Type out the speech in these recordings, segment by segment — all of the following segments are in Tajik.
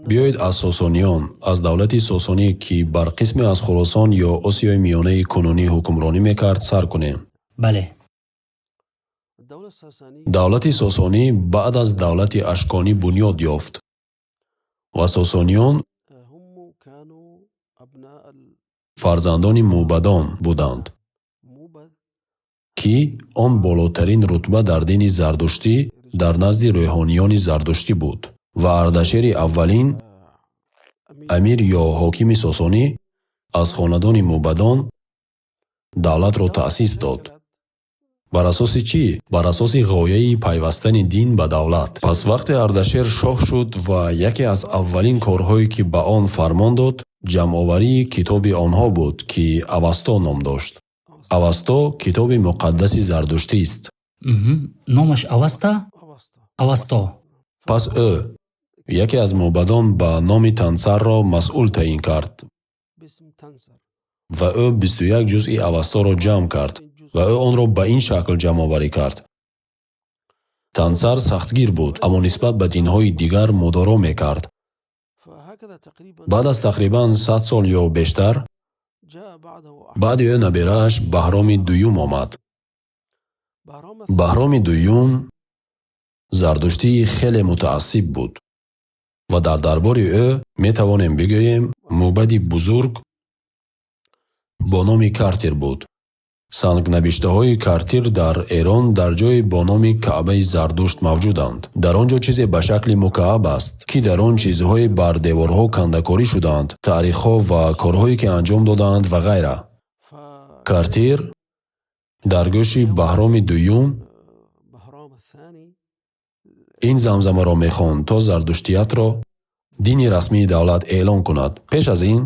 Биёед аз сосониён, аз давлати сосонӣ, ки бар қисме аз Хуросон ё Осиёи Миёнаи кунунӣ ҳукмронӣ мекард, сар кунем. Бале. Давлати сосонӣ баъд аз давлати ашконӣ бунёд ёфт ва сосониён фарзандони мӯбадон буданд, ки он болотарин рутба дар дини зардуштӣ дар назди рӯҳониёни зардуштӣ буд. Ва Ардашери аввалин, амир ё ҳокими сосонӣ, аз хонадони мӯбадон давлатро таъсис дод. Бар асоси чӣ? Бар асоси ғояи пайвастани дин ба давлат. Пас вақте Ардашер шоҳ шуд ва яке аз аввалин корҳое, ки ба он фармон дод, ҷамъоварии китоби онҳо буд, ки Авасто ном дошт. Авасто китоби муқаддаси зардуштист. Номаш Аваста? Авасто. Пас ӯ яке аз мӯбадон ба номи Тансарро масъул таъин кард ва ӯ 21 ҷузъи Авасторо ҷамъ кард ва ӯ онро ба ин шакл ҷамъоварӣ кард. Тансар сахтгир буд, аммо нисбат ба динҳои дигар мудоро мекард. Баъд аз тақрибан 100 сол ё бештар, баъди ӯ наберааш Баҳроми Дуюм омад. Баҳроми Дуюм зардуштии хеле мутаассиб буд ва дар дарбори ӯ метавонем бигӯем, мӯбади бузург бо номи Картир буд. Сангнавиштаҳои Картир дар Эрон дар ҷое бо номи Каъбаи Зардушт мавҷуданд. Дар он ҷо чизе ба шакли мукааб аст, ки дар он чизҳое бар деворҳо кандакорӣ шудаанд, таърихҳо ва корҳое, ки анҷом додаанд ва ғайра. Картир дар гӯши Баҳроми Дуюм ин замзамаро мехонд, то зардуштиятро дини расмии давлат эълон кунад. Пеш аз ин,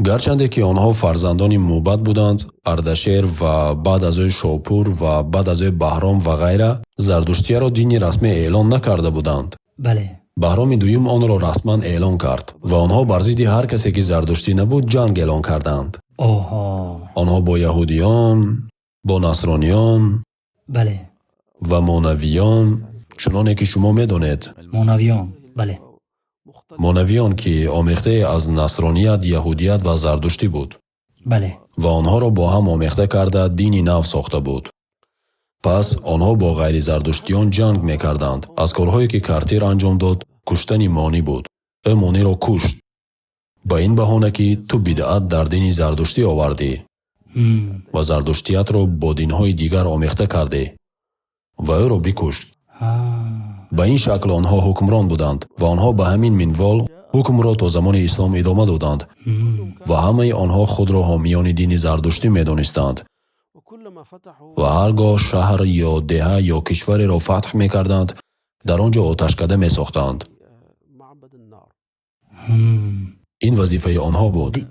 гарчанде ки онҳо фарзандони мӯбад буданд, Ардашер ва баъд аз ӯ Шопур ва баъд аз ӯ Баҳром ва ғайра, зардуштияро дини расмӣ эълон накарда буданд. Бале. Баҳроми Дуюм онро расман эълон кард ва онҳо бар зидди ҳар касе, ки зардуштӣ набуд, ҷанг эълон карданд. Онҳо бо яҳудиён, бо насрониён Бале. ва монавиён, чуноне ки шумо медонед. Монавиён, бале. Монавиён, ки омехтае аз насроният, яҳудият ва зардуштӣ буд. Бале. Ва онҳоро бо ҳам омехта карда, дини нав сохта буд. Пас онҳо бо ғайризардуштиён ҷанг мекарданд. Аз корҳое, ки Картир анҷом дод, куштани Монӣ буд. Ӯ Мониро кушт ба ин баҳона, ки ту бидъат дар дини зардуштӣ овардӣ ва зардуштиятро бо динҳои дигар омехта кардӣ, ва ӯро бикушт. Ба ин шакл онҳо ҳукмрон буданд ва онҳо ба ҳамин минвол ҳукмро то замони ислом идома доданд ва ҳамаи онҳо худро ҳомиёни дини зардуштӣ медонистанд ва ҳар гоҳ шаҳр ё деҳа ё кишвареро фатҳ мекарданд, дар он ҷо оташкада месохтанд. Ин вазифаи онҳо буд.